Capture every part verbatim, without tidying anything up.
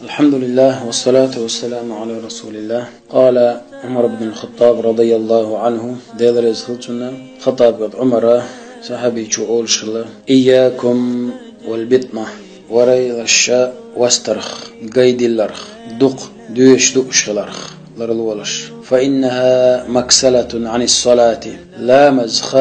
الحمد لله والصلاة والسلام على رسول الله. قال عمر بن الخطاب رضي الله عنه, Дела реза хилда цунна, Хаттаб ибн Ӏумара, сахьабичо, олуш хилла: إياكم والبطنة, варайлаш вастарх, гай дилларх, дукха доьшуш дууш хиларх ларлолаш. فإنها مكسلة عن الصلاة, ламазах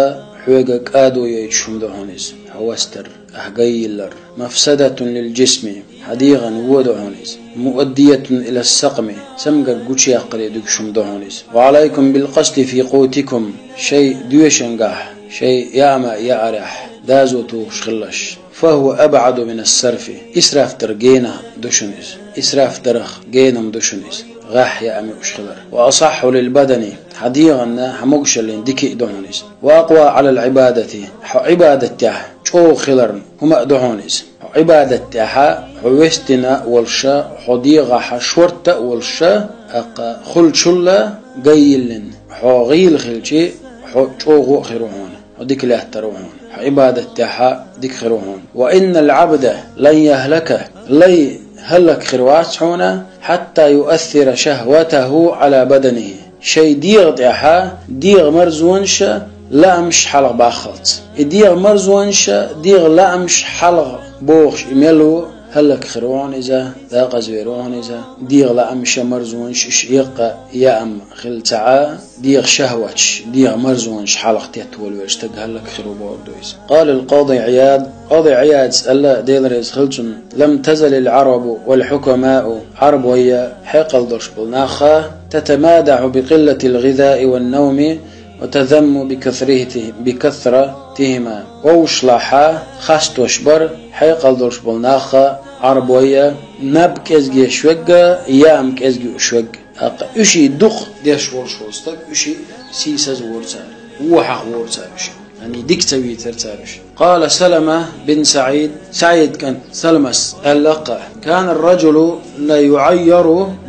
хьоьга кӀадо йойтуш хӀума ду хьуна иза, хьо вастар, ахь гай йиллар. مفسدة للجسم, хьан дегӀан во ду хьуна иза. مؤدية إلى السقم, цамгар гучаяккхаре дуьгуш хӀума ду хьуна иза. وعليكم بالقصد في قوتكم, шайн доьшангахь, шайн яама яарехь дозал тухуш хилалаш. فهو أبعد من السرف, исраф дар гена ду шуна иза. Исраф дарах гена ма ду шуна иза, гӀеххьа яа муьуш хилар. وأصح للبدن, хьан дегӀанна, хьан могушаллина дика а ду хьуна иза. وأقوى على العبادة, хьо Ӏибадат тӀехь чӀогӀа хиларна хӀума а ду хьуна иза. Хьо Ӏибадат тӀехь, хьо вестина волуша, хьо дегӀахь шорта а волуша, тӀаккха хулчул а гай йиллина хьо гӀийла хилчи, хьо чӀогӀа а хир ву хьуна, хьо дика лаьттар ву хьуна. Хьо Ӏибадат тӀехь дика хир ву хьуна. وإن العبد لن يهلك, лай хӀаллакьхир вац хьуна, حتى يؤثر شهوته على بدنه, шайн дегӀа тӀехь дегӀан марзонаш, лаамаш хьалха баххалц. И дегӀан марзонаш, дегӀан лаамаш хьалха бохуш и мел ву, хӀаллакьхир ву хьуна иза, декъазвер ву хьуна иза. ДегӀан лаамаш а, марзонаш а, уьш еккъа яа ма хилла ца Ӏа, дегӀан шахӀваташ, дегӀан марзонаш хьалха тетта волавелла стаг хӀаллакьхир ву бохург ду иза. قال القاضي عياض, Къади Ӏияда аьлла, Дела реза хилда цунна: لم تزل العرب والحكماء, Ӏарбой а, хьекъал долуш болу нах а, تتمادح بقلة الغذاء والنوم وتذم بكثرته-, بكثرتهما. Вовшашлахь а хастош бара хьекъал долуш болу нах а, Ӏарбой а, наб кӀезиг еш верг а, яам кӀезиг юуш верг а. ТӀаккха уьш дукха деш волуш волу стаг, уьш сийсаз а вора цара, вон хьаха вора цара уьш. Яъни дика ца вийцара цара уьш. قال سلمة بن سعيد, СаӀид кӀант Саламас аьлла-кх: كان الرجل ليعير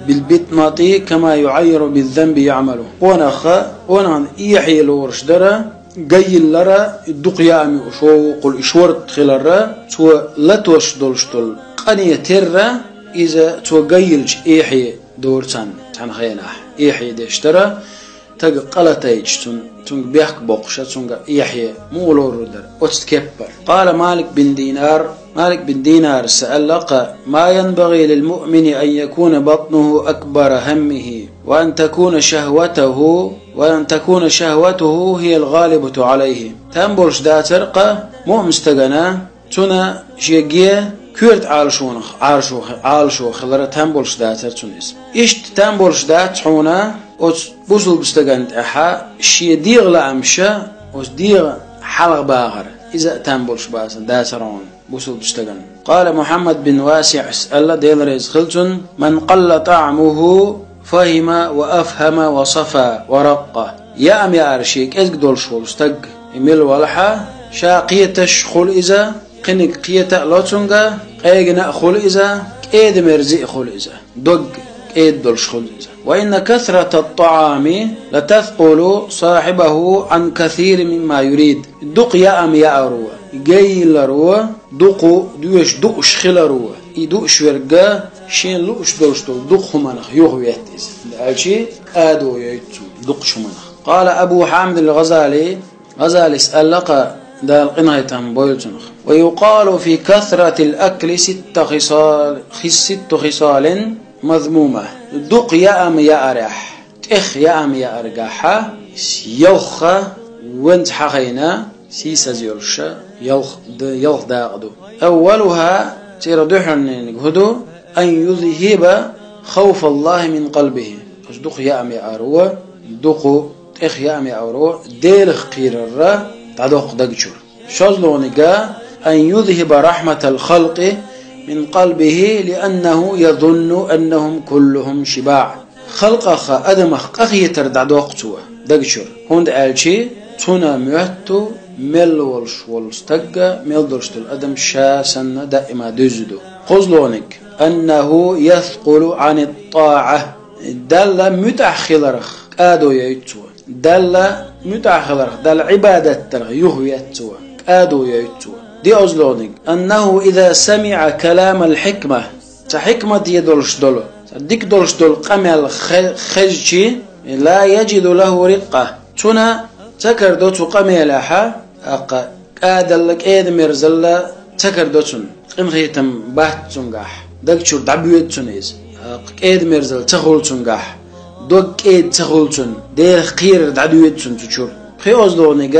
بالبطنة كما يعير بالذنب يعمله. Къонах а, къонахана эхье лоруш дара, гай йиллар а, дукха яа муьуш ву, кхул и шорта хилар а, цо латош долуш долу къинхетам а, иза цо гай йиллачу эхье дора царна, цхьана хенахь. Эхье деш дара, стаг къа латийча цунна, цуьнга бехк боккхуш а, цуьнга эхье муха лорур дара, оцу кеппара. قال مالك بن دينار, Малик бин Динарас аьлла-кх: ما ينبغي للمؤمن أن يكون بطنه أكبر همه، وأن تكون شهوته، وأن تكون شهوته هي الغالبة عليه. Там болуш дацара-кх муъмин стагана, цунна шен ге коьрта Ӏалашонах, Ӏалашо-, Ӏалашо хилар а там болуш дацара цунна иза. Иштта там болуш дац хьуна оцу бусулба стагана тӀехь шен дегӀан лаамаш а, оцу дегӀан хьалха бахар, иза а там болуш бацара, дацара хьуна бусулба стагана. قال محمد بن واسع, аьлла, Дела реза хилда цунна: من قل طعامه فهم وأفهم وصفا ورق. Яам яар шен кӀезиг долуш волу стаг, и мила валахь а, ша кхеташ хуьлу иза, кхиниг кхета а ло цуьнга, къегина а хуьлу иза, кӀеда-мерза а хуьлу иза, дог кӀеда долуш хуьлу иза. وإن كثرة الطعام لتثقل صاحبه عن كثير مما يريد. Дукха яам яаро, гай йилларо, дукха доьшуш дууш хиларо, и дууш верг а шен лууш долуш долу дукха хӀуманах юхаветта иза. Аьлчи кӀадо йойту цо дукхачу хӀуманах. قال أبو حامد الغزالي, ГӀазалис аьлла-кх, Дала къинхетам бойла цунах: ويقال في كثرة الأكل ست خصال، خ-، ست خصال مذمومة. Дукха яам яарехь, тӀех яам яаргахь, ялх ха венца хьахийна, сийсаз йолуш а, ялх д-, ялх дакъа ду. أولها, церан дуьххьарниг хӀун ду: أن يذهب خوف الله من قلبه. Оцу дукха яам яаро, дукха тӀех яам яаро, Делах кхерар дӀадоккху дагчуьра. ШозлагӀниг а: أن يذهب رحمة الخلق من قلبه لأنه يظن أنهم كلهم شباع. Халкъах, адамах къахетар дӀадоккху цо дагчуьра, хӀунда аьлча цунна моьтту мел волуш волу стаг а, мел долуш долу адам ша санна даима дуьззина ду. КхозлагӀниг: أنه يثقل عن الطاعة. Далла муьтӀахь хиларх кӀадо йойту цо. Далла муьтӀахь хиларх, Далла Ӏибадат дарх юхаветта цо, кӀадо йойту цо. ДиъазлагӀниг: أنه إذا سمع كلام الحكمة Цхьа хьикмате долуш долу, цхьа дика долуш долу къамел хе-, хезчи, ла яджиду лаху рикъа. Цунна ца карадо цу къамелехьа, аккха кӀадалла, кӀеда-мерзалла ца карадо цунна. Къинхетам бац цуьнгахь, даг чуьра дӀабоьду цунна иза. Аккха кӀеда-мерзалла ца хуьлу цуьнгахь, дог кӀеда ца хуьлу цунна, Делах кхерар дӀадоьду цунна цу чуьра. ПхоьазлагӀниг,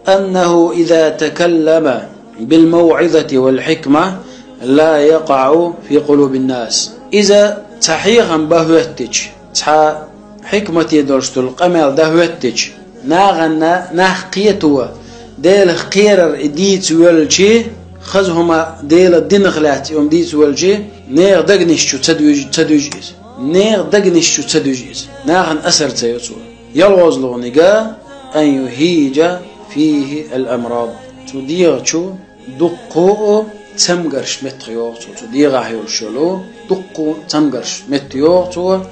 аннаху иза такаллама бил мавъизати вал хьикма ла якъаӀу фи къулубин нас. Иза цхьа хьехам бан хӀоьттича, цхьа хьикмате долуш долу къамел дан хӀоьттича, нахана нах кхето, Делах кхерар и дийца воьлчи, хаза хӀума Делан динах лаьцна и хӀума дийца воьлчи, нехан дегнаш чу ца дуьжу, ца дуьжу иза. Нехан дегнаш чу ца дуьжу иза. Нахана асар ца йо цо. ЯлхолгӀаниг, ан юхьижа фихи ал амрад. Цу дегӀа чу дуккха а цамгарш меттахйогӀу цо. Цу дегӀахь йолуш йолу дуккха а цамгарш меттахйогӀу цо,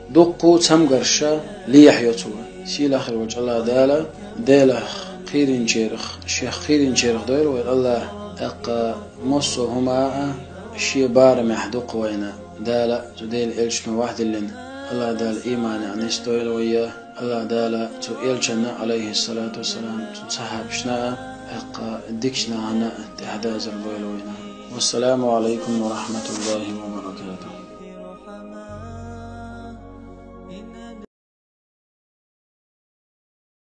дуккха а цамгарш лехьайо цо. Сийлахь волчу АллахӀ Дала Делах кхийринчарах, Шех кхийринчарах дойла вай АллахӀ, тӀаккха массо а хӀума а Шен барамехь дукха вайна. Дала цу Делан элчано вахдиллина, АллахӀ Дала ийманехь нисдойла вай, АллахӀ Дала цу элчанна, Ӏалайхиссалату вассалам, цу сахьабашна а, тӀаккха дикачу нахана а тӀаьхьадазар дойла вайна. Вассаламу Ӏалайкум ва рахьматуллахӀи ва баракатухӀ.